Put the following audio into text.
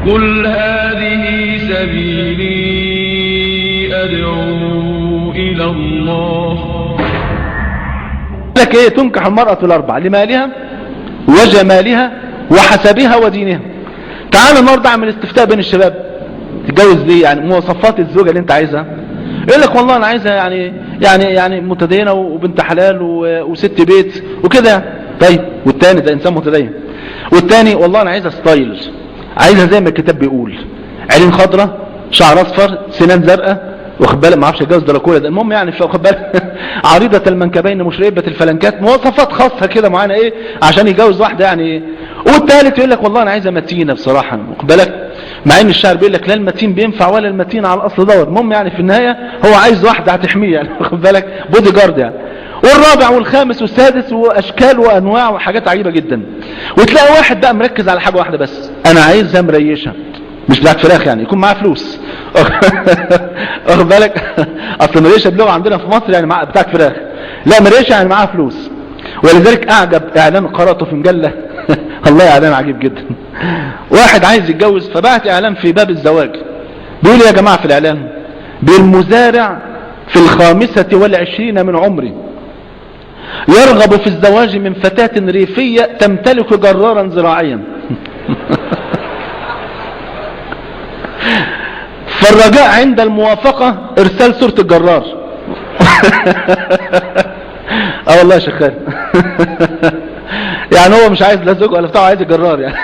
قل هذه سبيلي أدعو إلى الله. لك ايه؟ تنكح المرأة الأربع لمالها وجمالها وحسبها ودينها. تعال النهارده اعمل استفتاء بين الشباب، تتجوز ليه؟ يعني مواصفات الزوجة اللي انت عايزها. يقول لك والله انا عايزها يعني متدينة وبنت حلال وست بيت وكده. طيب والتاني ده انسان متدين، والتاني والله انا عايزها style، عايزها زي ما الكتاب بيقول، عينين خضراء، شعر اصفر، سنان زرقاء، واخد بالك، ما اعرفش اتجوز دراكولا ده، المهم يعني واخد بالك، عريضة المنكبين مشربة الفلنكات، مواصفات خاصة كده معانا ايه عشان يتجوز واحدة يعني. والثالث يقول لك والله انا عايزها متينة بصراحة، واخد بالك، مع ان الشاعر بيقول لك لا المتين بينفع ولا المتين على الاصل دوت. المهم يعني في النهاية هو عايز واحدة هتحميه يعني، واخد بالك، بودي جارد يعني. والرابع والخامس والسادس واشكال وانواع وحاجات عجيبة جدا. وتلاقي واحد بقى مركز على حاجة واحدة بس، انا عايزها مريشة، مش بتاعت فراخ يعني، يكون معاه فلوس، واخد بالك، اصل مريشة بلغة عندنا في مصر يعني بتاعت فراخ، لا مريشة يعني معاها فلوس. ولذلك اعجب اعلان قرأته في مجلة والله اعلان عجيب جدا. واحد عايز يتجوز فبعت اعلان في باب الزواج، بيقول يا جماعة في الاعلان، بالمزارع في 25 من عمري يرغب في الزواج من فتاة ريفية تمتلك جرارا زراعيا. فالرجاء عند الموافقة ارسال صورة الجرار. اه والله يا شيخ خالد، يعني هو مش عايز لا زوج ولا بتاع، عايز الجرار يعني.